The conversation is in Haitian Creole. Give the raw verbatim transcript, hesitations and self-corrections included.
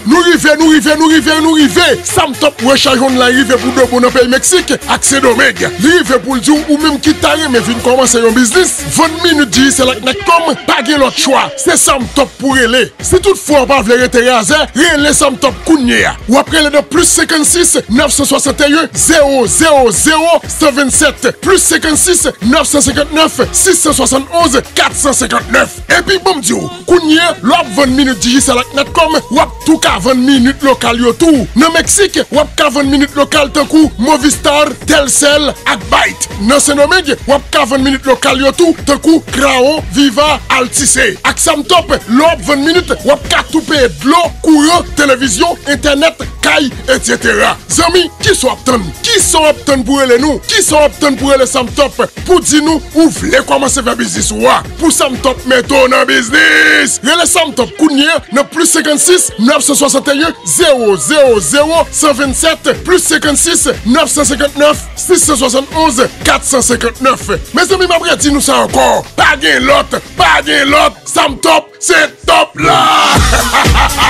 Nou rive, nou rive, nou rive, nou rive! Samtop Rechaj Online rive pou de bon nan peyi Meksik ak Sendomeng. Li rive pou l di w, ou menm ki ta renmen vin kòmanse yon biznis, vann minit Digicel ak Natcom, pa gen lòt chwa. Se Samtop pou rele. Si toutfwa w pa vle rete razè, rele Samtop kounye a. W ap rele nan plis senkannsis, nèf san swasanteyen, zewo zewo zewo, san vennsèt, plis senkannsis, nèf san senkantnèf, sis san swasannonz, kat san senkantnèf. Epi ban m di w, kounye a, lè w ap vann minit Digicel ak Natcom, w ap tou ka vann minit lokal yo tou. Nan Meksik, w ap ka vann minit lokal tankou Movistar, Telcel ak Bait. Nan Sendomeng, w ap ka vann minit lokal yo tou tankou Claro, Viva, Altice. Ak Samtop, lè w ap vann minit, w ap ka tou peye dlo, kouran, televizyon, entènèt, kay, etsetera. Zanmi, kisa w ap tann? Kisa w ap tann pou rele nou? Kisa w ap tann pou rele Samtop pou di nou ou vle kòmanse fè biznis ou a? Pou Samtop mete w nan biznis! Rele Samtop kounye a nan plis senkannsis, nèf san swasanteyen, zewo zewo zewo, san vennsèt, plis senkannsis, nèf san senkantnèf, sis san swasannonz, kat san senkantnèf. Mezanmi, m ap redi nou sa ankò. Pa gen lòt, pa gen lòt. Samtop, se top la!